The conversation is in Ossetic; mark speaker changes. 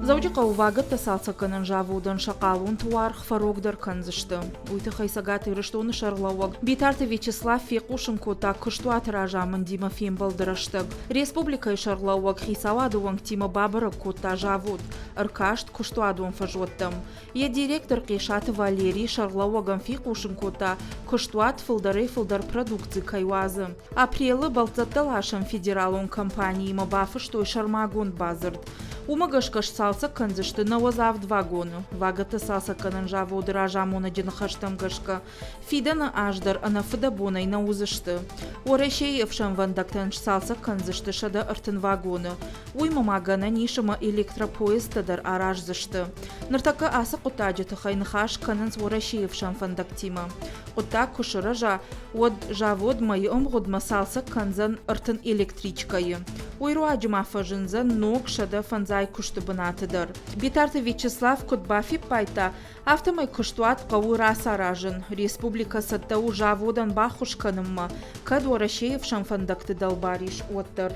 Speaker 1: Дзӕуджыхъӕуы вагӕттӕ цалцӕггӕнӕн заводӕн сӕ хъалонты уаргъ фӕрогдӕр кӕндзысты. Уый тыххӕй Цӕгат Ирыстоны сӕргълӕууӕг Битарты Вячеслав фехъусын кодта куыстуаты разамындимӕ фембӕлды рӕстӕг. Республикӕйы сӕргълӕууӕг хицауады уӕнгтимӕ бабӕрӕг кодта завод, ӕркаст куыстуадон фӕзуӕттӕм. Йӕ директор Хъесаты Валерий сӕргълӕууӕгӕн фехъусын кодта, куыстуат фылдӕрӕй-фылдӕр продукци кӕй уадзы. Апрелы бӕлццӕттӕласӕн федералон компаниимӕ бафыстой сӕрмагонд бадзырд. Уымӕ гӕсгӕ сцалцӕг кӕндзысты 97 вагоны. Вагӕтты цалцӕггӕнӕн заводы разамонӕджы ныхӕстӕм гӕсгӕ, фидӕны аз дӕр ӕнӕфыдӕбонӕй нӕ уыдзысты. Уӕрӕсейы ӕфсӕнвӕндӕгтӕн сцалцӕг кӕндзысты 130 вагоны. Уыимӕ ма гӕнӕн ис ӕмӕ электропоездтӕ дӕр араздзысты. Ныртӕккӕ ацы хъуыддаджы тыххӕй ныхас кӕнынц Уӕрӕсейы ӕфсӕнфӕндӕгтимӕ. Хъуыддаг куы сырӕза, уӕд завод мӕйы ӕмгъуыдмӕ цалцӕг кӕндзӕн 30 электричкӕйы. Уый руаджы ма фӕзындзӕн ног 105 куысты бынаты дӕр. Битарты Вячеслав куыд бафиппайдта, афтӕмӕй куыстуат хъӕуы рацаразын. Республикӕ цӕттӕ у заводӕн баххуыс кӕнынмӕ, кӕд Уӕрӕсейы ӕфсӕнфӕндӕгты дӕлбар ис, уӕддӕр.